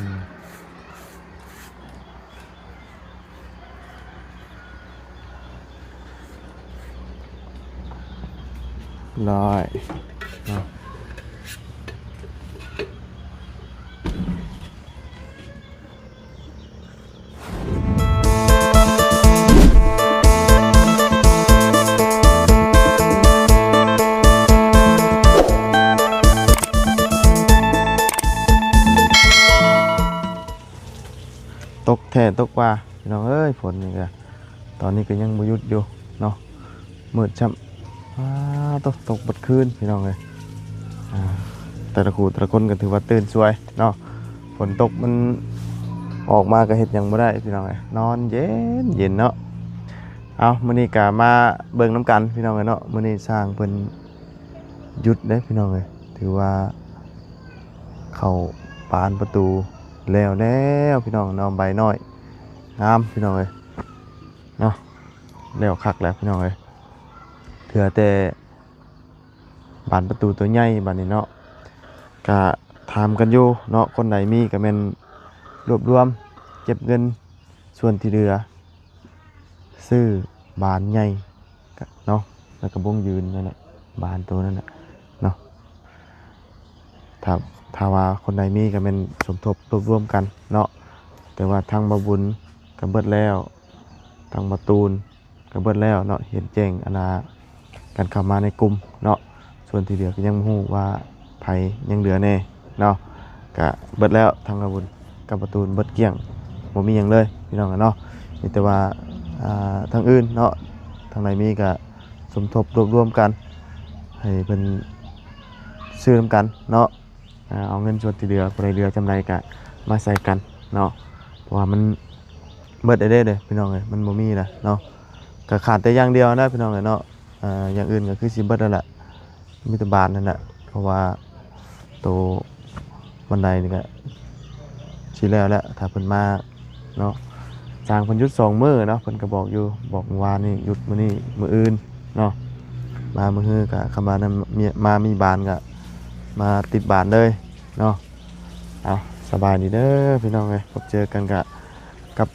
ອືມ ຫຼ້ອຍເນາະ. ຕົກແທ້ຕົກວ່າ ພີ່ນ້ອງເອີຍ ຝົນນີ້ກະ ຕອນນີ້ກໍຍັງບໍ່ຢຸດຢູ່ເນາະ ມືດຊ້ຳ. ອາ ຕົກ ຕົກເບິດຄືນ ພີ່ນ້ອງເອີຍ. ອາ ແຕ່ລະຄູ່ແຕ່ລະຄົນກໍຖືວ່າຕື່ນສວຍເນາະ ຝົນຕົກມັນອອກມາກໍເຮັດຫຍັງບໍ່ໄດ້ ພີ່ນ້ອງເອີຍ ນອນເຢັນໆເນາະ. ເອົາ ມື້ນີ້ກໍມາເບິ່ງນຳກັນ ພີ່ນ້ອງເອີຍເນາະ. ມື້ນີ້ຊ່າງເພິ່ນຢຸດເດ້ ພີ່ນ້ອງເອີຍ ຖືວ່າເຂົ້າບານປະຕູແລ້ວແລ້ວ ພີ່ນ້ອງເນາະ ໃບນ້ອຍ ງາມ ພີ່ນ້ອງເອີຍເນາະ ແລ້ວຄັກແລ້ວ ພີ່ນ້ອງເອີຍ. ເຫຼືອແຕ່ບານປະຕູຕົວໃຫຍ່ບາດນີ້ເນາະ ກະຖາມກັນຢູ່ເນາະ ຄົນໃດມີກະແມ່ນລວບລວມເກັບເງິນສ່ວນທີ່ເຫຼືອ ຊື້ບານໃຫຍ່ເນາະ ແລ້ວກະບົງຢືນນັ້ນແຫຼະ ບານໂຕນັ້ນແຫຼະເນາະ. ຖ້າ ຖ້າວ່າຄົນໃດມີກໍແມ່ນສົມທົບລວບລວມກັນເນາະ. ແຕ່ວ່າທາງບ່າວບຸນກໍເບິດແລ້ວ ທາງບ່າວຕູນກໍເບິດແລ້ວເນາະ ເຫັນແຈ້ງອັນນ່າ ກັນເຂົ້າມາໃນກຸ່ມເນາະ. ສ່ວນທີ່ເຫຼືອກໍຍັງບໍ່ຮູ້ວ່າໃຜຍັງເຫຼືອແດ່ເນາະ. ກະເບິດແລ້ວ ທາງບ່າວບຸນກັບບ່າວຕູນເບິດກ້ຽງ ບໍ່ມີຫຍັງເລີຍພີ່ນ້ອງເນາະ. ມີແຕ່ວ່າ ອ່າ ທາງອື່ນເນາະ ທາງໃດມີກະສົມທົບລວບລວມກັນ ໃຫ້ເພິ່ນຊື້ນຳກັນເນາະ. ອ່າ ເອົາເງິນສ່ວນທີ່ເຫຼືອ ຜູ້ໃດເຫຼືອສ່ຳໃດກະມາໃສ່ກັນເນາະ ເພາະວ່າມັນເບິດແລ້ວເດ້ ພີ່ນ້ອງເອີຍ ມັນບໍ່ມີລະເນາະ. ກະຂາດແຕ່ຢ່າງດຽວນະ ພີ່ນ້ອງເອີຍເນາະ ອ່າ ຢ່າງອື່ນກໍຄືຊິເບິດແລ້ວລະ ມີແຕ່ບານນັ້ນແຫຼະ ເພາະວ່າໂຕບັນໄດນີ້ກະຊິແລ້ວແລ້ວ ຖ້າເພິ່ນມາເນາະ. ຊ່າງເພິ່ນຢຸດສອງມື້ເນາະ ເພິ່ນກໍບອກຢູ່ ບອກມື້ວານນີ້ຢຸດ ມື້ນີ້ ມື້ອື່ນເນາະ. ມາມື້ຮືກະ ຄຳວ່ານັ້ນ ມາມີບານກະມາຕິດບານເລີຍເນາະ. ເອົາ ສະບາຍດີເດີພີ່ນ້ອງເອີຍ ພົບເຈີກັນກະກັບ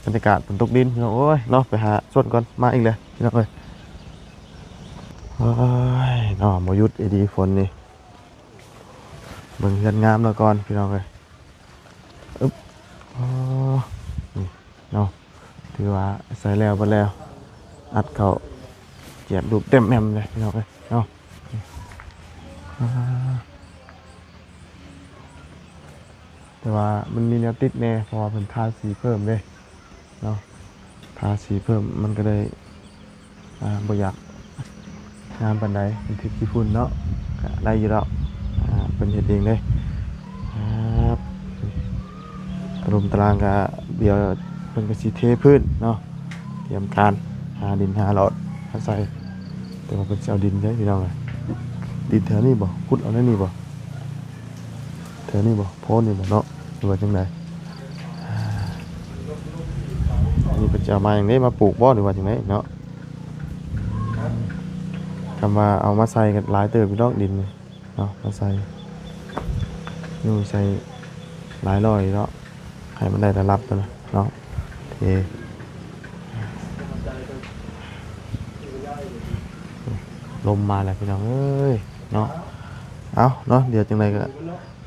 ບັນຍາກາດຝົນຕົກດິນພີ່ນ້ອງເອີຍເນາະ. ໄປຫາສວນກ່ອນ ມາອີກແລ້ວພີ່ນ້ອງເອີຍ. ໂອ້ຍເນາະ ບໍ່ຢຸດອີ່ຫຼີຝົນນີ້. ເບິ່ງເຮືອນງາມແລ້ວກ່ອນພີ່ນ້ອງເອີຍ. ອຶບ ອໍ ນີ້ເນາະ ຖືວ່າໃສ່ແລ້ວເບິດແລ້ວ ອັດເຂົ້າ ຈຽບລູກເຕັມແມ່ມເລີຍພີ່ນ້ອງເອີຍເນາະ. ອ່າ ແຕ່ວ່າມັນມີແນວຕິດແດ່ ເພາະວ່າເພິ່ນທາສີເພີ່ມເດ້ເນາະ ທາສີເພີ່ມ ມັນກໍເລີຍ ອ່າ ບໍ່ຢາກງາມປານໃດ ມັນຖືກຂີ້ຝຸ່ນເນາະ. ກະໄດ້ຢູ່ດອກ ອ່າ ເພິ່ນເຮັດເອງເດ້. ອ່າ ຕະຫຼຸມຕະລາງກະ ດຽວເພິ່ນກະຊິເທພື້ນເນາະ ຕຽມການຫາດິນຫາຫຼອດມາໃສ່. ແຕ່ວ່າເພິ່ນຊິເອົາດິນໃດພີ່ນ້ອງເອີຍ. ດິນແຖວນີ້ບໍ່? ຂຸດເອົາໃນນີ້ບໍ່? ແຖວນີ້ບໍ່? ໂພນນີ້ບໍ່ເນາະ ຫຼືວ່າຈັ່ງໃດ? ອັນນີ້ເພິ່ນຈະເອົາມາຫຍັງເດ້ ມາປູກບໍ່ ຫຼືວ່າຈັ່ງໃດເນາະ? ຄຳວ່າເອົາມາໃສ່ກໍຫຼາຍເຕີບຢູ່ດອກ ດິນນີ້ເນາະ ມາໃສ່ ຢູ່ໃສ່ຫຼາຍຮ້ອຍເນາະ ໃຫ້ມັນໄດ້ລະດັບນັ້ນນະເນາະ. ເອ ລົມມາແລ້ວພີ່ນ້ອງເອີຍເນາະ. ເອົາເນາະ ດຽວຈັ່ງໃດກໍ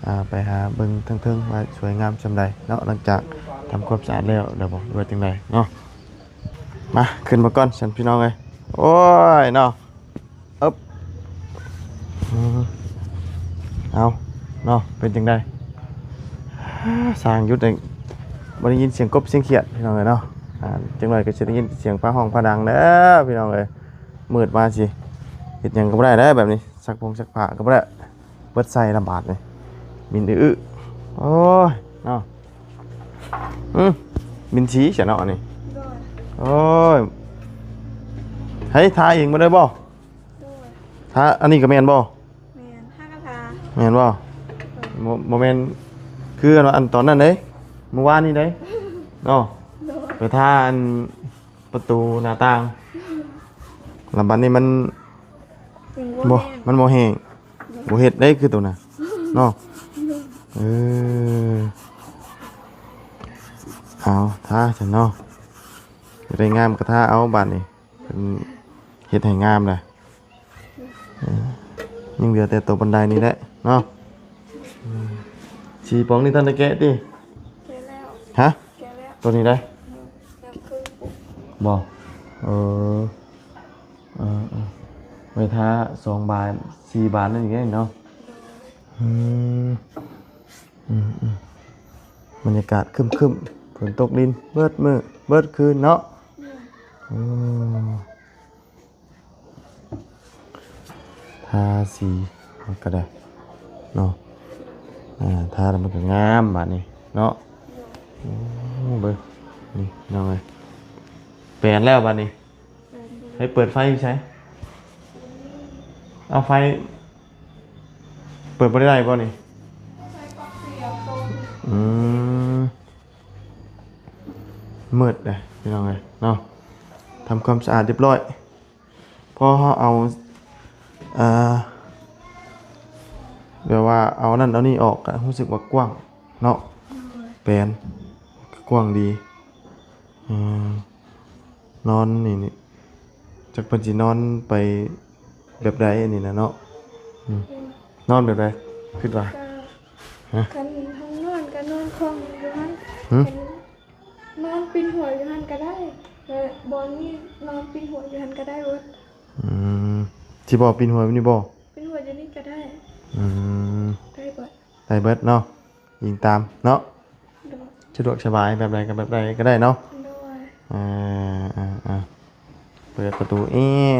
ອ່າ ໄປຫາເບິ່ງເທິງໆວ່າສວຍງາມສ່ຳໃດເນາະ ຫຼັງຈາກທຳຄວາມສະອາດແລ້ວ ແລ້ວບໍ່ ຫຼືວ່າຈັ່ງໃດເນາະ. ມາ ຂຶ້ນມາກ່ອນຊັ້ນພີ່ນ້ອງເອີຍ. ໂອ້ຍເນາະ ອຶບ ອືມ ເອົາເນາະ ເປັນຈັ່ງໃດ? ຊ່າງຢຸດ ບໍ່ໄດ້ຍິນສຽງກົບສຽງຂຽດພີ່ນ້ອງເອີຍເນາະ. ອ່າ ຈັກໜ້ອຍກໍຊິໄດ້ຍິນສຽງຟ້າຮ້ອງຟ້າດັງແລ້ວພີ່ນ້ອງເອີຍ. ມືດມາຊິເຮັດຫຍັງກໍບໍ່ໄດ້ແລ້ວແບບນີ້ ຊັກຜົງຊັກຜ້າກໍບໍ່ໄດ້ ເບິດໃສ່ລະບາດນີ້ ມິນອຶໆ. ໂອ້ຍເນາະ ອືມ ມິນສີຊະເນາະອັນນີ້. ໂດຍ ໂອ້ຍ ໃຫ້ທາເອງບໍ່ໄດ້ບໍ່? ໂດຍ ທາ ອັນນີ້ກໍແມ່ນບໍ່? ແມ່ນ ທາກະທາ ແມ່ນບໍ່? ໂດຍ ບໍ່ ບໍ່ແມ່ນຄືອັນ ອັນຕອນນັ້ນເດ້ ມື້ວານນີ້ເດ້ເນາະ. ໂດຍ ໄປທາອັນ ປະຕູໜ້າຕ່າງ ແລ້ວບັດນີ້ມັນ ມັນບໍ່ ບໍ່ແຫ້ງ ມັນບໍ່ແຫ້ງ ບໍ່ເຮັດໄດ້ຄືໂຕນະເນາະ. ເອີ ໂດຍ ເອົາ ທາຊັ້ນເນາະ ຢາກໄດ້ງາມກໍທາເອົາບາດນີ້ ເພິ່ນເຮັດໃຫ້ງາມແຫຼະ. ເອີ ຍັງເຫຼືອແຕ່ໂຕບັນໄດນີ້ແຫຼະເນາະ. ອືມ ສີປອງນີ້ທັນໄດ້ແກະຕິ? ແກະແລ້ວ. ຮະ? ແກະແລ້ວ. ໂຕນີ້ໄດ໋? ອືມ ຍັງຄື ບໍ່? ເອີ ເອີໆ ໄວ້ທາສອງບານ ສີ່ບານນັ້ນອີກເດ້ເນາະ. ໂດຍ. ອືມ ອືມໆ ບັນຍາກາດຄຶ້ມໆ ຝົນຕົກລິນເບິດມື້ເບິດຄືນເນາະ. ໂດຍ. ໂອ້ ທາສີມັນກໍໄດ້ເນາະ. ອ່າ ທາແລ້ວມັນກໍງາມບາດນີ້ເນາະ. ໂອ້ ເບິ່ງນີ້ນ້ອງເອີຍ ແປນແລ້ວບາດນີ້. ໃຫ້ເປີດໄຟຢູ່ໃສ? ເອົາໄຟ ເປີດບໍ່ໄດ້ບໍ່ນີ້? ອືມ ມືດເດ້ພີ່ນ້ອງເອີຍເນາະ. ທຳຄວາມສະອາດຮຽບຮ້ອຍ ພໍເຮົາເອົາ ເອີ ແບບວ່າເອົານັ້ນເອົານີ້ອອກ ກະຮູ້ສຶກວ່າກວ້າງເນາະ. ແປນກະກວ້າງດີ. ເອີ ນອນນີ້ ນີ້ ຈັກເພິ່ນຊິນອນໄປແບບໃດອັນນີ້ນະເນາະ. ອືມ ນອນແບບໃດຄິດວ່າ? ກະ ຮະ? ຄັນຫ້ອງນອນກະນອນຂວ້າງຢູ່ຫັ້ນ. ຫື? ນອນປິ່ນຫົວຢູ່ຫັ້ນກະໄດ້ ແລະ ບ່ອນນີ້ນອນປິ່ນຫົວຢູ່ຫັ້ນກະໄດ້ເບິດ. ອືມ ຊິບໍ່ປິ່ນຫົວຢູ່ນີ້ບໍ່? ປິ່ນຫົວຢູ່ນີ້ກະໄດ້. ອືມ ໄດ້ເບິດ ໄດ້ເບິດເນາະ ອີງຕາມເນາະ. ໂດຍ. ສະດວກສະບາຍແບບໃດກໍແບບໃດກໍໄດ້ເນາະ. ໂດຍ. ເອີ ເອີ ເອີ ເປີດປະຕູແອ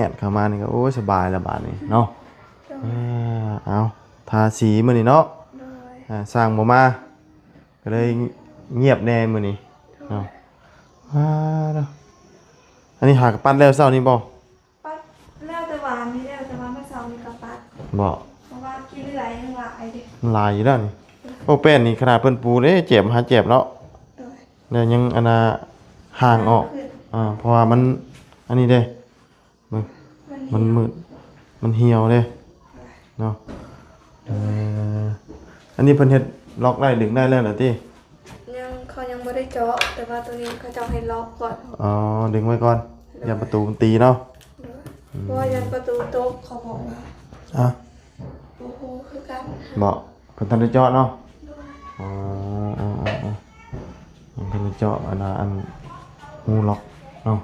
ດເຂົ້າມານີ້ກໍ ໂອ້ຍ ສະບາຍລະບາດນີ້ເນາະ. ໂດຍ. ເອີ ເອົາ ທາສີມື້ນີ້ເນາະ. ໂດຍ. ເອີ ຊ່າງບໍ່ມາ ກໍເລີຍງຽບແດ່ມື້ນີ້ເນາະ. ໂດຍ. ອ່າ ເນາະ ອັນນີ້ຫາກະປັດແລ້ວເຊົ້ານີ້ບໍ່? ປັດແລ້ວແຕ່ວານນີ້ແຫຼະ ແຕ່ວ່າມື້ເຊົ້ານີ້ກໍປັດ. ບໍ່? ເພາະວ່າຂີ້ເຫຼືອຍັງຫຼາຍເດ້. ມັນຫຼາຍຢູ່ແລ້ວນີ້. ໂອ້ ແປ້ນນີ້ຂະໜາດເພິ່ນປູເດ້ ແຈມຫາແຈມເນາະ. ໂດຍ. ແລ້ວຍັງອັນນ່າ ຫ່າງອອກ. ອ່າ ເພາະວ່າມັນ ອັນນີ້ເດ້ ມັນ ມັນມືດ ມັນຫ່ຽວເດ້ເນາະ. ເອີ ອັນນີ້ເພິ່ນເຮັດລັອກໄດ້ ດຶງໄດ້ແລ້ວລະຕິ? ຍັງ ເຂົາຍັງບໍ່ໄດ້ເຈາະ ແຕ່ວ່າໂຕນີ້ເຂົາເຈົ້າໃຫ້ລັອກກ່ອນ. ອໍ ດຶງໄວ້ກ່ອນ. ໂດຍ. ຢ້ານປະຕູມັນຕີເນາະ. ໂດຍ. ອືມ ເພາະວ່າຢ້ານປະຕູຕົກ ເຂົາບອກວ່າ. ອະ ບໍ່ຮູ້ຄືກັນ. ບໍ່? ເພິ່ນທັນໄດ້ເຈາະເນາະ. ໂດຍ. ອໍ ເພິ່ນທັນໄດ້ເຈາະອັນນ່າ ອັນຮູລັອກເນາະ. ໂດຍ.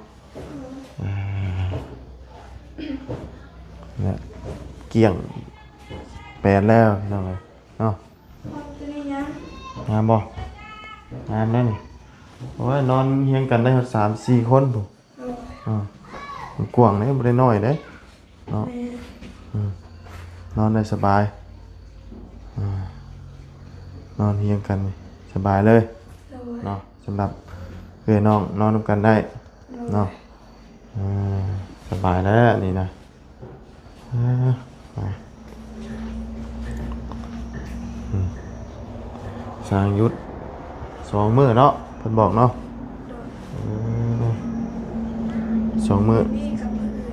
ເອີ ແລະ ກ້ຽງແປນແລ້ວພີ່ນ້ອງເອີຍເນາະ. ງາມບໍ່? ງາມແລ້ວນີ້. ໂອ້ຍ ນອນຮຽງກັນໄດ້ຮອດສາມສີ່ຄົນພຸ້ນ. ໂດຍ. ອືມ ມັນກວ້າງເດ້ ບໍ່ໄດ້ນ້ອຍເດ້ເນາະ. ແມ່ນ. ອືມ ນອນໄດ້ສະບາຍ. ອືມ ນອນຮຽງກັນນີ້ສະບາຍເລີຍ. ໂດຍ. ເນາະ ສຳລັບເອື້ອຍນ້ອງນອນນຳກັນໄດ້. ໂດຍ. ເນາະ ເອີ ສະບາຍແລ້ວນີ້ນະ. ເອີ ໄປ ອືມ ຊ່າງຢຸດສອງມື້ເນາະ ເພິ່ນບອກເນາະ. ໂດຍ. ເອີ ສອງມື້. ມື້ນີ້ກັບມື້ອື່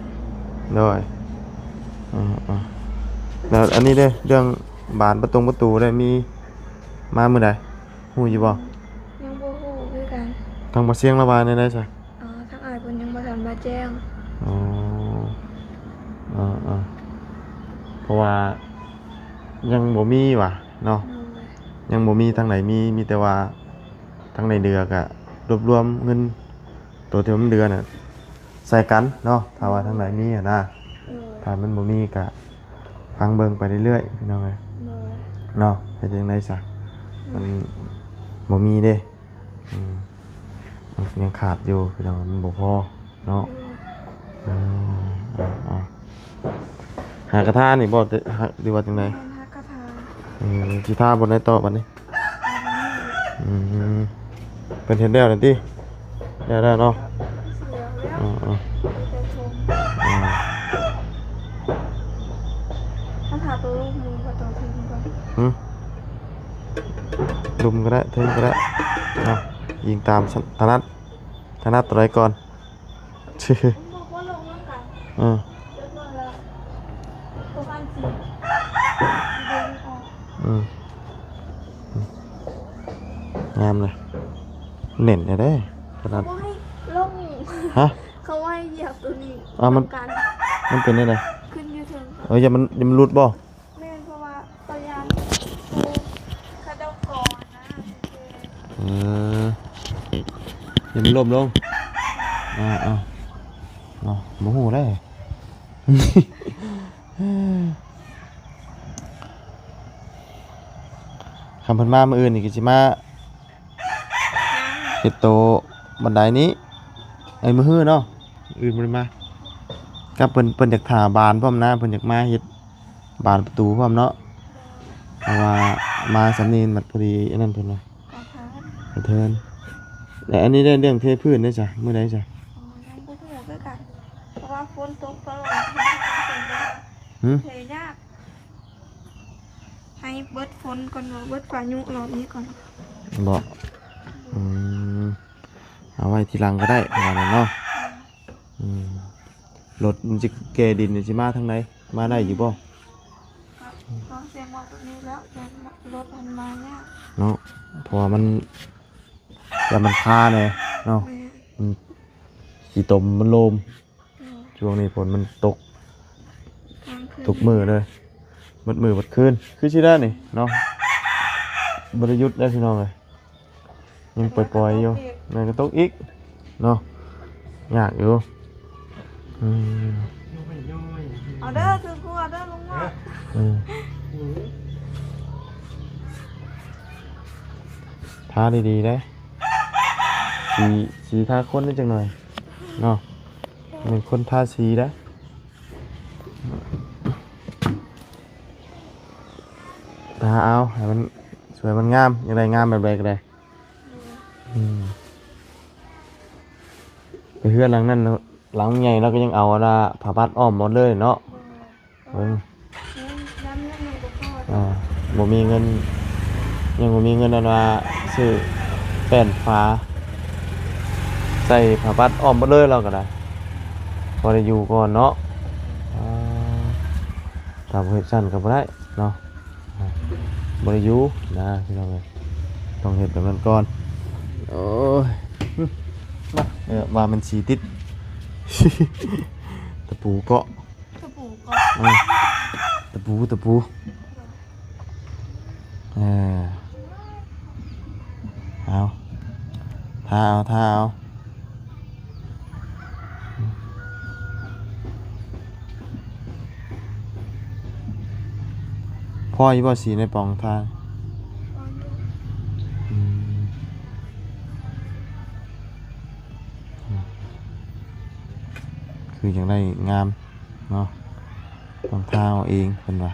ນ. ໂດຍ. ເອີໆ ແລ້ວອັນນີ້ເດ້ ເລື່ອງບານປະຕົງປະຕູໄດ້ມີມາມື້ໃດ ຮູ້ຢູ່ບໍ່? ຍັງບໍ່ຮູ້ຄືກັນ. ທາງບໍ່ຊຽງລະວ່າແນວໃດຊະ? ອໍ ທາງອ້າຍເພິ່ນຍັງບໍ່ທັນມາແຈ້ງ. ອໍ ເອີໆ ເພາະວ່າຍັງບໍ່ມີວ່າເນາະ. ໂດຍ. ຍັງບໍ່ມີທາງໃດມີ ມີແຕ່ວ່າທາງໃດເຫຼືອກະລວບລວມເງິນໂຕທີ່ມັນເຫຼືອນະໃສ່ກັນເນາະ ຖ້າວ່າທາງໃດມີຫັ້ນນະ. ໂດຍ. ຖ້າມັນບໍ່ມີກະຟັງເບິ່ງໄປເລື້ອຍໆ ພີ່ນ້ອງເອີຍ. ໂດຍ. ເນາະ ເຮັດຈັ່ງໃດຊະ ມັນບໍ່ມີເດ້. ອືມ ມັນຍັງຂາດຢູ່ພີ່ນ້ອງ ມັນບໍ່ພໍເນາະ. ອືມ ເອົາໆ ຫາກະທານີ້ບໍ່ ຫຼືວ່າຈັ່ງໃດ? ແມ່ນ ຫາກະທາ. ອືມ ຊິທາບ່ອນໃດຕໍ່ບັດນີ້? ອືມ ເພິ່ນເຮັດແລ້ວແລ້ວຕິ? ແລ້ວແລ້ວເນາະ. ເອີໆ ມີແຕ່ຊົມ. ອືມ ຖ້າທາໂຕລຸ່ມ ບໍ່ຕ້ອງເທິງບໍ່? ຫື? ລຸ່ມກໍໄດ້ ເທິງກໍໄດ້ເນາະ ອີງຕາມຖະໜັດ ຖະໜັດໂຕໃດກ່ອນ. ມັນບໍ່ ບໍ່ລົງນຳກັນ. ເອີ ເດີນມາແລ້ວປະມານສີ່ ສີ່ເດືອນອອກ. ອືມ ງາມເລີຍ. ເນັ້ນແທ້ເດ້ ຂະໜາດ ເຂົາບໍ່ໃຫ້ລົງ ຮະ? ເຂົາວ່າໃຫ້ຢຽບໂຕນີ້ ອ້າວ ມັນ ນຳກັນ ມັນເປັນແນວໃດ? ຂຶ້ນຢູ່ເທິງ ເອີ ຢ່າມັນ ຢ່າມັນຫຼຸດບໍ່? ແມ່ນ ເພາະວ່າເຂົາຢ້ານ ເຂົາເຈົ້າກໍ່ນະ ເອີ ຢ່າມັນລົ້ມລົງ ເອົາ ເອົາ ເນາະ ບໍ່ຮູ້ເດ້. ຄັນເພິ່ນມາມື້ອື່ນນີ້ກໍຊິມາເຮັດໂຕບັນໄດນີ້ ເອີ ມື້ຮືເນາະ ອື່ນບໍ່ໄດ້ມາ ກັບເພິ່ນ ເພິ່ນຢາກຖ້າບານພ້ອມນະ ເພິ່ນຢາກມາເຮັດບານປະຕູພ້ອມເນາະ ເພາະວ່າມາສ່ຳນີ້ມັນພໍດີອັນນັ້ນເພິ່ນວ່າ ກະເທີນ ກະເທີນ ແລະ ອັນນີ້ໄດ້ເລື່ອງເທພື້ນໄດ້ຊະ ມື້ໃດຊະ? ອໍ ຍັງບໍ່ຮູ້ຄືກັນ ເພາະວ່າຝົນຕົກຕະຫຼອດ ຫື? ເທຍາກ ໃຫ້ເບິດຝົນກ່ອນ ເນາະ ເບິດພາຍຸລອບນີ້ກ່ອນ ບໍ່? ອືມ ເອົາໄວ້ທີຫຼັງກໍໄດ້ ວ່ານັ້ນເນາະ ອືມ ລົດມັນຊິແກ່ດິນ ຊິມາທາງໃດ ມາໄດ້ຢູ່ບໍ່? ກໍຕ້ອງເຊງວ່າຕົວນີ້ແລ້ວ ແຕ່ລົດມັນມາຍາກເນາະ ເພາະວ່າມັນ ຢ່າມັນຄາແດ່ເນາະ ແມ່ນ ມັນຂີ້ຕົມ ມັນໂລມ ແມ່ນ ຊ່ວງນີ້ຝົນມັນຕົກ ກາງຄືນ ທຸກມື້ເລີຍ ໝົດມື້ໝົດຄືນ ຄືຊິໄດ້ນີ້ເນາະ ບໍ່ໄດ້ຢຸດເດ້ພີ່ນ້ອງເອີຍ ຍັງປ່ອຍໆຢູ່ ແລ້ວກໍຕົກອີກ ແມ່ນກໍຕົກອີກເນາະ ຍາກຢູ່ ອືມ ເອົາເດີ ຖືກຫົວເດີ ລົງມາ ອືມ ທາດີໆເດ້ ສີ ສີທາຄົນນີ້ຈັກໜ່ອຍເນາະ ແມ່ນຄົນທາສີເດ້ ທາເອົາໃຫ້ມັນສວຍມັນງາມ ຢາກໄດ້ງາມແບບໃດກໍໄດ້ ອືມ ໄປເຮືອນຫຼັງນັ້ນ ຫຼັງໃຫຍ່ ລາວກໍຍັງເອົາອັນນ່າຜ້າບັດອ້ອມໝົດເລີຍເນາະ ເບິ່ງ ອ່າ ບໍ່ມີເງິນ ຍັງບໍ່ມີເງິນອັນວ່າຊື້ແປ້ນຝາ ໃສ່ຜ້າບັດອ້ອມໝົດເລີຍລາວກໍໄດ້ ພໍໄດ້ຢູ່ກ່ອນເນາະ ອ່າ ຖ້າບໍ່ເຮັດຊັ້ນກໍບໍ່ໄດ້ເນາະ ອ່າ ບໍ່ໄດ້ຢູ່ນະພີ່ນ້ອງເອີຍ ຕ້ອງເຮັດແບບນັ້ນກ່ອນ ໂອ້ຍ ເອີ ວ່າມັນສີຕິດ ຕະປູເກາະ ຕະປູເກາະ ເອີ ຕະປູ ຕະປູ ເອີ ເອົາ ທາເອົາ ທາເອົາ ພໍຢູ່ບໍ່ສີໃນປ່ອງທາ? ພໍຢູ່ ອືມ ຄືຈັ່ງໄດ້ງາມເນາະ ຕ້ອງທາເອົາເອງເພິ່ນວ່າ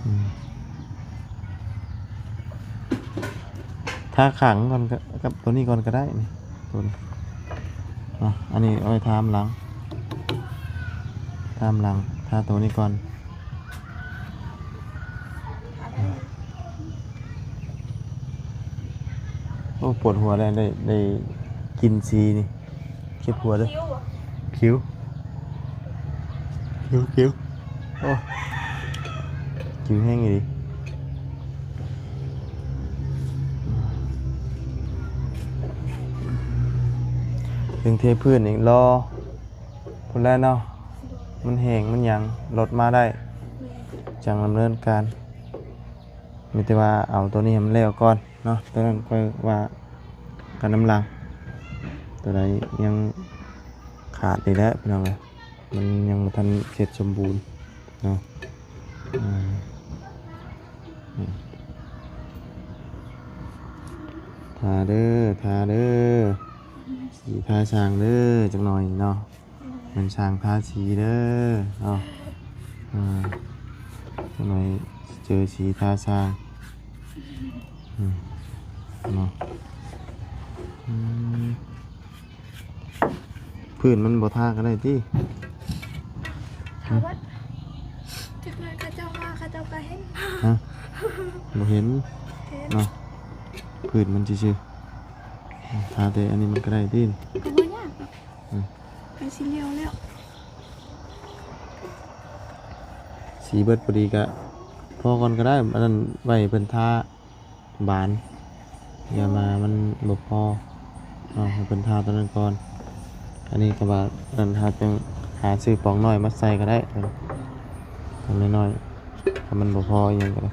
ອືມ ທາຂ້າງກ່ອນ ກັບ ກັບໂຕນີ້ກ່ອນກໍໄດ້ນີ້ ໂຕນີ້ ອ່ະ ອັນນີ້ເອົາໄວ້ທາມຫຼັງ ທາມຫຼັງ ທາໂຕນີ້ກ່ອນ. ໂອ້ ປວດຫົວແລ້ວ ໄດ້ ໄດ້ກິ່ນສີນີ້ ເຈັບຫົວເດີ ຄິວ ຄິວ ຄິວ ໂອ້ ຄິວແຮງອີ່ຫຼີ. ເລື່ອງເທພື້ນນີ້ລໍ ພຸ້ນແຫຼະເນາະ ມັນແຫ້ງມັນຫຍັງ ລົດມາໄດ້ ແມ່ນ ຈັ່ງດຳເນີນການ ມີແຕ່ວ່າເອົາໂຕນີ້ໃຫ້ມັນແລ້ວກ່ອນເນາະ ໂຕນັ້ນຄ່ອຍວ່າກັນນຳຫຼັງ ໂຕໃດຍັງຂາດນີ້ແຫຼະພີ່ນ້ອງເອີຍ ມັນຍັງບໍ່ທັນເສັດສົມບູນເນາະ ອືມ ທາເດີ ທາເດີ ສີທາຊ່າງເດີ ຈັກໜ່ອຍເນາະ ແມ່ນຊ່າງທາສີເດີເນາະ ອ່າ ຈັກໜ່ອຍເຈີສີທາຊ່າງ ອືມ ເນາະ ອືມ. ພື້ນມັນບໍ່ທາກໍໄດ້ຕິ? ທາເບິດ ຈັກໜ້ອຍເຂົາເຈົ້າມາເຂົາເຈົ້າກໍເຫັນ ຮະ? ບໍ່ເຫັນ ເຫັນ ເນາະ ພື້ນມັນຊື່ໆ ທາແຕ່ອັນນີ້ມັນກໍໄດ້ຕິ? ກໍບໍ່ຍາກດອກ ອືມ ໃກ້ຊິແລ້ວແລ້ວ. ສີເບິດພໍດີກະພໍກ່ອນກໍໄດ້ ອັນນັ້ນໄວ້ໃຫ້ເພິ່ນທາບານ ຢ່າມາມັນບໍ່ພໍເນາະ ໃຫ້ເພິ່ນທາຕົວນັ້ນກ່ອນ. ອັນນີ້ກໍວ່າ ອັນ ເຮົາຈັ່ງຫາຊື້ປອງນ້ອຍມາໃສ່ກໍໄດ້ ປອງນ້ອຍໆ ຖ້າມັນບໍ່ພໍອີ່ຫຍັງກໍໄດ້.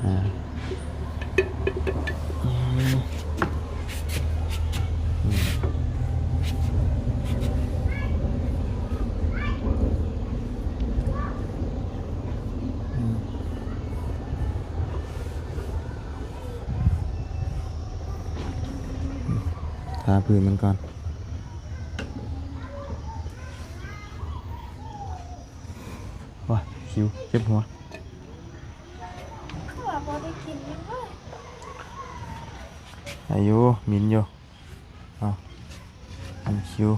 ອ່າ ທາພື້ນມັນກ່ອນ. ໂອ້ຍ ຫິວ ເຈັບຫົວ. ຄືວ່າບໍ່ໄດ້ກິນຫຍັງເລີຍ. ອາຍຸ ມິນຢູ່. ເອົາ ມັນຫິວ.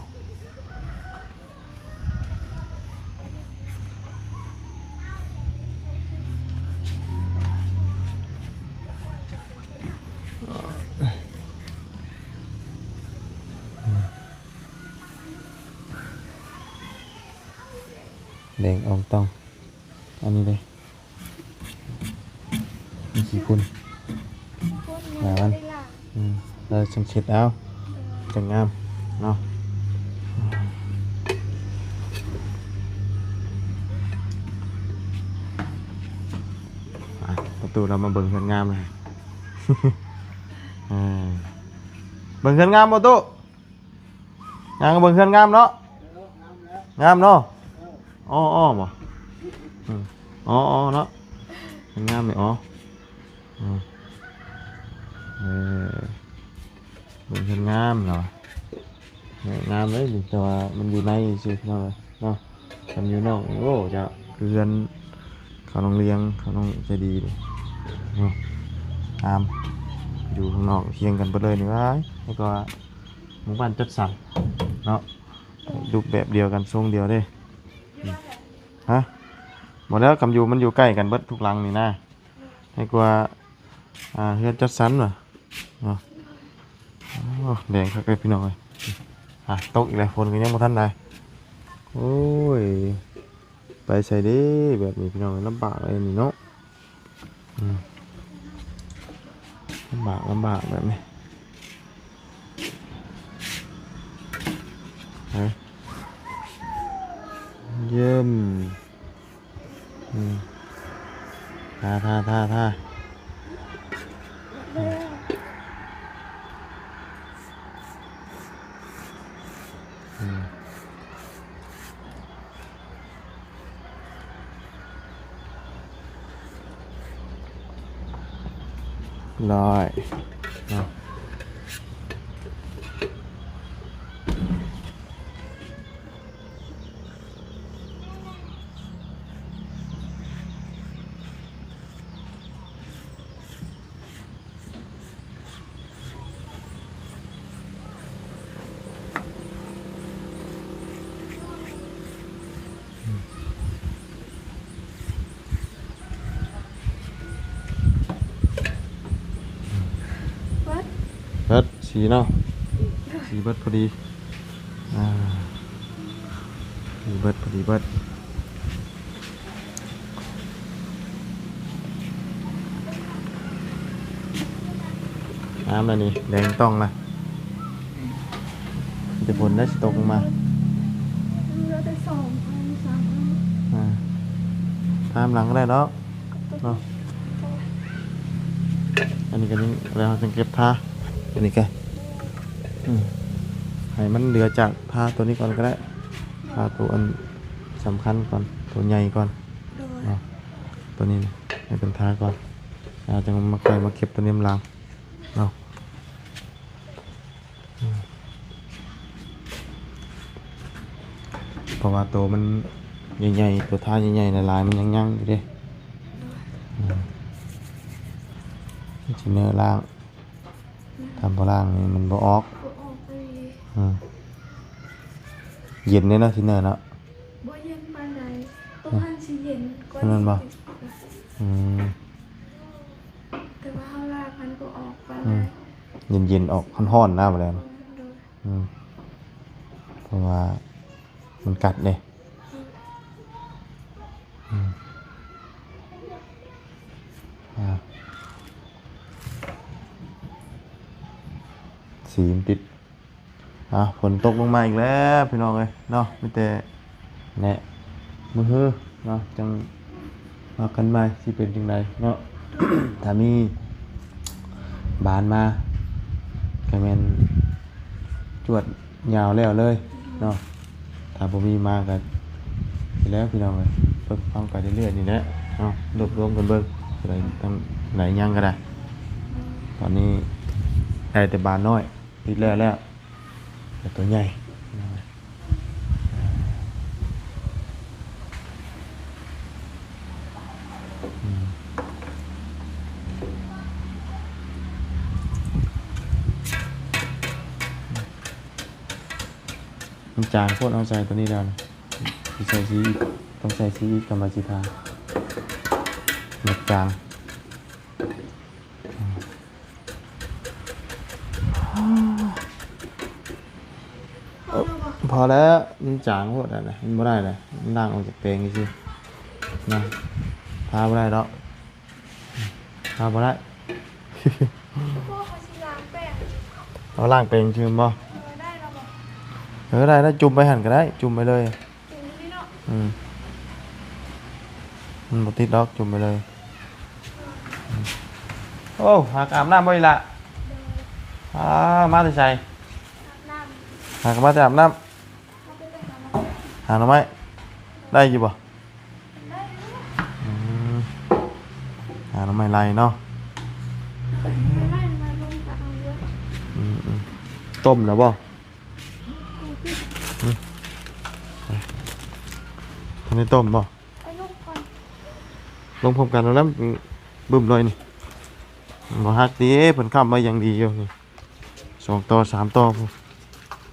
ແດງອອງຕອງ. ອັນນີ້ເດ້ ມີຂີ້ຝຸ່ນ ໜາມັນ ອືມ ແລ້ວຈັ່ງເຊັດເອົາ ຈັ່ງງາມເນາະ. ອ່ະ ປະຕູ ເຮົາມາເບິ່ງເຮືອນງາມນະ. ເອີ ເບິ່ງເຮືອນງາມບໍ່ຕູ້? ຍ່າງເບິ່ງເຮືອນງາມເນາະ. ງາມເນາະ. ອໍໆ ບໍ່? ອືມ ອໍໆ ເນາະ. ເຮືອນງາມນີ້ ອໍ ອືມ ເອີ ເບິ່ງເຮືອນງາມເນາະ. ງາມເດ້ນີ້ ແຕ່ວ່າມັນຢູ່ໃນຊື່ເນາະ ເນາະ. ຄັນຢູ່ນອກ ໂອ້ ຈະຄືເຮືອນເຂົານ້ອງລຽງ ເຂົານ້ອງໃຈດີນີ້ເນາະ. ງາມ ຢູ່ຂ້າງນອກຮຽງກັນເບິດເລີຍນີ້. ວ້າຍ ແລ້ວກໍ ໝູ່ບ້ານຈັດສັນເນາະ ຮູບແບບດຽວກັນ ຊົງດຽວເດ້. ຮະ ບໍ່ແລ້ວ ຄຳຢູ່ ມັນຢູ່ໃກ້ກັນເບິດທຸກຫຼັງນີ້ນະ ໃຫ້ກວ່າ ອ່າ ເຮືອນຈັດສັນວ່າເນາະ. ໂອ້ ແດງຄັກເດ້ພີ່ນ້ອງເອີຍ. ອ່ະ ຕົກອີກແລ້ວ ຝົນກໍຍັງບໍ່ທັນໄດ້. ໂອ້ຍ ໄປໃສເດ້ ແບບນີ້ພີ່ນ້ອງເອີຍ ລຳບາກເລີຍນີ້ເນາະ. ອືມ ລຳບາກ ລຳບາກແບບນີ້. ເອີ ຢ້ຽມ. ອືມ ທາ ທາ ທາ ທາ. ອືມ ອືມ. ລອຍເນາະ. ເບິດ ເບິດສີເນາະ ສີເບິດພໍດີ ອ່າ ສີເບິດ ພໍດີເບິດ. ງາມແລ້ວນີ້ ແດງຕ່ອງລະ ມີແຕ່ຝົນໄດ້ຊິຕົກລົງມາ. ເຫຼືອແຕ່ສອງອັນ ສາມອັນ ອ່າ ທານຳຫຼັງກໍໄດ້ດອກເນາະ. ອັນນີ້ກໍຍັງ ແລ້ວເຮົາຈຶ່ງເກັບທາ ອັນນີ້ກໍ ອືມ ໃຫ້ມັນເຫຼືອຈາກທາຕົວນີ້ກ່ອນກໍໄດ້ ທາຕົວອັນສຳຄັນກ່ອນ ຕົວໃຫຍ່ກ່ອນ ໂດຍ ເນາະ. ຕົວນີ້ໃຫ້ເພິ່ນທາກ່ອນ ແລ້ວຈັ່ງມາ ຄ່ອຍມາເກັບຕົວນີ້ນຳຫຼັງເນາະ. ອືມ ເພາະວ່າໂຕມັນໃຫຍ່ໆ ໂຕທາໃຫຍ່ໆ ຫຼາຍໆ ມັນຍັງຍັງຢູ່ເດ້. ອືມ ຊິເນີລ້າງ ຖ້າບໍ່ລ້າງນີ້ມັນບໍ່ອອກ ບໍ່ອອກເລີຍ. ອືມ ເຢັນເດ້ເນາະ ຊິເນີເນາະ. ບໍ່ເຢັນປານໃດ ໂຕຫັ້ນຊິເຢັນກວ່າ ອັນນັ້ນບໍ່? ອືມ ແຕ່ວ່າເຮົາລ້າງມັນບໍ່ອອກປານໃດ. ອືມ ເຢັນໆ ອອກຮ້ອນໆ ນະ ບໍ່ແລ້ວ. ໂດຍ ອືມ ເພາະວ່າມັນກັດເດ້. ອືມ ອ່າ ສີມັນຕິດ ອ່າ ຝົນຕົກລົງມາອີກແລ້ວພີ່ນ້ອງເອີຍເນາະ ມີແຕ່ແນະມື້ຮືເນາະ ຈັ່ງວ່າກັນໃໝ່ ຊິເປັນຈັ່ງໃດເນາະ ຖ້າມີບານມາ ກໍແມ່ນຈວດຍາວແລ້ວເລີຍເນາະ ຖ້າບໍ່ມີມາກໍນີ້ແຫຼະພີ່ນ້ອງເອີຍ ເບິ່ງຟັງໄປເລື້ອຍໆນີ້ແຫຼະເນາະ ລວບລວມກັນເບິ່ງ ໄດ້ທັງຫຼາຍຢ່າງກໍໄດ້ ຕອນນີ້ໄດ້ແຕ່ບານນ້ອຍ ຕິດແລ້ວແລ້ວ ແຕ່ຕົວໃຫຍ່ ອືມ ມັນຈາງໂພດ ເອົາໃສ່ຕົວນີ້ແລ້ວນະ ຊິໃສ່ສີອີກ ຕ້ອງໃສ່ສີອີກ ກຳມາຊິທາ ມັນຈາງ. ພໍແລ້ວ ມັນຈາງໂພດຫັ້ນນະ ມັນບໍ່ໄດ້ແຫຼະ ມັນລ້າງອອກຈາກແປງຊື່ໆ ນະ ທາບໍ່ໄດ້ດອກ ທາບໍ່ໄດ້ ບໍ່ ຂ້ອຍຊິລ້າງແປງ ເອົາລ້າງແປງຊື່ບໍ່? ເອີ ໄດ້ແລ້ວບໍ່? ເອີ ໄດ້ແລ້ວ ຈຸ່ມໄປຫັ້ນກໍໄດ້ ຈຸ່ມໄປເລີຍ. ອືມ ມັນບໍ່ຕິດດອກ ຈຸ່ມໄປເລີຍ. ໂອ້ ຫາກອາບນ້ຳບໍ່ອີ່ຫຼ້າ? ໂດຍ ອາ ມາແຕ່ໃສ? ອາບນ້ຳ ຫາກມາແຕ່ອາບນ້ຳ. ຫາໜໍ່ໄມ້ ໄດ້ຢູ່ບໍ່? ໄດ້ຢູ່ ອືມ ຫາໜໍ່ໄມ້ໄລ່ເນາະ. ອືມໆ ຕົ້ມແລ້ວບໍ່? ຫຶ ທັນໄດ້ຕົ້ມບໍ່? ເອົາລົງກ່ອນ ລົງພ້ອມກັນແລ້ວ ບຶ້ມເລີຍນີ້. ບໍ່ຫັກຕິ ເພິ່ນຄ້ຳໄວ້ຢ່າງດີຢູ່ນີ້ ສອງຕໍ່ ສາມຕໍ່ພຸ້ນ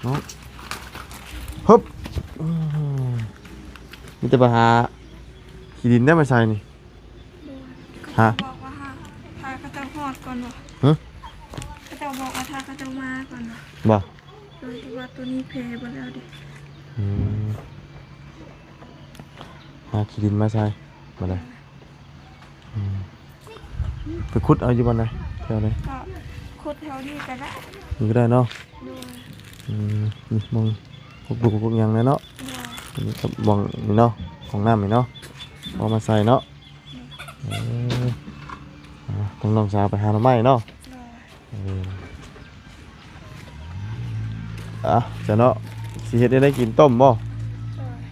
ເນາະ. ຮຶບ ອືມ ມີແຕ່ໄປຫາຂີ້ດິນໄດ້ມາໃສ່ນີ້. ໂດຍ ຫາ ເຂົາເຈົ້າບອກວ່າ ຖ້າ ຖ້າເຂົາເຈົ້າຮອດກ່ອນວ່າ ຫຶ ເຂົາເຈົ້າບອກວ່າ ຖ້າເຂົາເຈົ້າມາກ່ອນວ່າ ບໍ່? ໂດຍ ແຕ່ວ່າໂຕນີ້ແຜ່ເບິດແລ້ວເດ້. ອືມ ຫາຂີ້ດິນມາໃສ່ ບໍ່ໄດ້. ອືມ ໄປຂຸດເອົາຢູ່ບ່ອນໃດ ແຖວໃດ? ກໍຂຸດແຖວນີ້ກໍໄດ້ ນີ້ກໍໄດ້ເນາະ. ໂດຍ ອືມ ນີ້ໝ່ອງກົກດູກກົກຫຍັງແຫຼະເນາະ. ໂດຍ ອັນນີ້ກໍບ່ອນນີ້ເນາະ ຫ້ອງນ້ຳນີ້ເນາະ ເອົາມາໃສ່ເນາະ. ໂດຍ ເອີ ອ່າ ທາງນ້ອງສາວໄປຫາໜໍ່ໄມ້ເນາະ. ໂດຍ ເອີ ອ່ະ ຊະເນາະ ຊິເຮັດແນວໃດກິນ ຕົ້ມບໍ່? ໂດຍ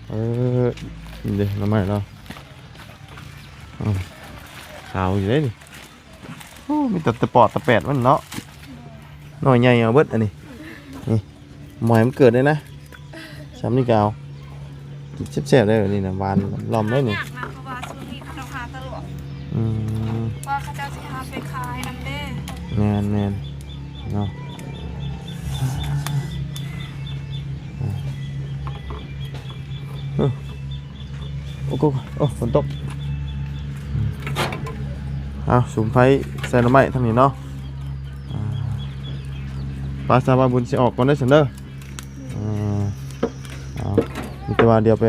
ເອີ ນີ້ເດ້ ໜໍ່ໄມ້ເນາະ. ອືມ ຂາວຢູ່ເດ້ນີ້. ໂອ້ ມີແຕ່ຕະປອດຕະແປດມັນເນາະ. ໂດຍ ໜ່ວຍໃຫຍ່ເອົາເບິດອັນນີ້. ນີ້ ໝອຍມັນເກີດເດ້ນະ. ຊ່ຳນີ້ກໍເອົາ ກິນແຊບໆ ໄດ້ແບບນີ້ນະ ຫວານຫຼອມເດ້ນີ້. ຫາຍາກນະ ເພາະວ່າຊ່ວງນີ້ເຂົາເຈົ້າຫາຕະຫຼວງ. ອືມ ວ່າເຂົາເຈົ້າຊິຫາໄປຂາຍນຳເດ້. ແມ່ນໆ ເນາະ. ໂອ້ ໂອ້ ຝົນຕົກ. ເອົາ ສຸມໄຟໃສ່ໜໍ່ໄມ້ທາງນີ້ເນາະ. ອ່າ ໄປ ສາວບຸນຊິອອກກ່ອນເດີຊັ້ນເດີ. ອ່າ ເອົາ ມີແຕ່ວ່າດຽວໄປ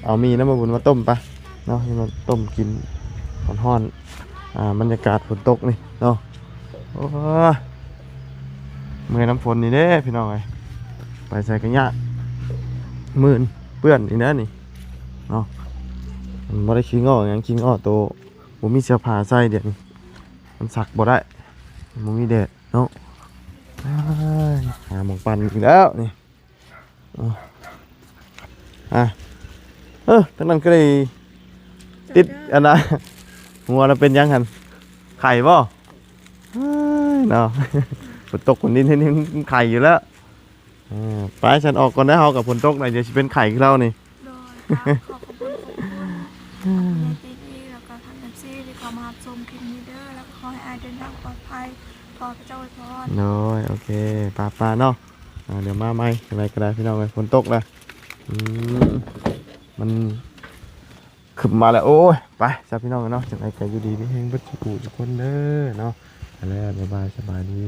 ເອົາໝີ່ນຳບ່າວບຸນມາຕົ້ມໄປເນາະ ເຮັດມາຕົ້ມກິນຮ້ອນໆ. ອ່າ ບັນຍາກາດຝົນຕົກນີ້ເນາະ. ໂອ້ຍ ເມື່ອຍນຳຝົນນີ້ເດ້ພີ່ນ້ອງເອີຍ ໄປໃສກໍຍາກ ມື່ນເປື້ອນອີກແລ້ວນີ້ເນາະ. ມັນບໍ່ໄດ້ຂີ້ງໍ້ຫຍັງ ຂີ້ງໍ້ໂຕ ບໍ່ມີເສື້ອຜ້າໃສ່ ດຽວນີ້ມັນຊັກບໍ່ໄດ້ ບໍ່ມີແດດເນາະ. ອ້າຍ ຫາໝ່ອງປັ່ນອີກແລ້ວນີ້. ເອົາ ອ່ະ ເອີ ທາງນັ້ນຄືໄດ້ຕິດອັນນະ ຫົວລະເປັນຫຍັງຫັ້ນ ໄຂ້ບໍ່? ເອີຍເນາະ ຝົນຕົກຝົນດິນເຫັນໄຂ້ຢູ່ແລ້ວ. ເອີ ໄປ ຊັ້ນອອກກ່ອນເດີ ເຮົາກັບຝົນຕົກນະ ດຽວຊິເປັນໄຂ້ຄືລາວນີ້. ໂດຍ ກໍຂໍຂອບຄຸນຂອບຄຸນຜູ້ໃຫຍ່ໃຈດີ ແລ້ວກໍທ່ານເອັຟຊີທີ່ເຂົ້າມາຮັບຊົມຄລິບນີ້ເດີ ແລ້ວກໍຂໍໃຫ້ອ້າຍເດີນທາງປອດໄພ ຂໍພະເຈົ້າອວຍພອນ. ໂດຍ ໂອເຄ ປ້າໆ ເນາະ. ອ່າ ດຽວມາໃໝ່ ຈັ່ງໃດກໍໄດ້ພີ່ນ້ອງເອີຍ ຝົນຕົກລະ. ອືມ ມັນຄຶ້ມມາແລ້ວ. ໂອ້ຍ ໄປຊະພີ່ນ້ອງເອີຍເນາະ ຈັ່ງໃດກໍຢູ່ດີມີແຮງເບິດສູ່ຜູ້ສູ່ຄົນເດີເນາະ. ໄປແລ້ວ ບາຍບາຍ ສະບາຍດີ.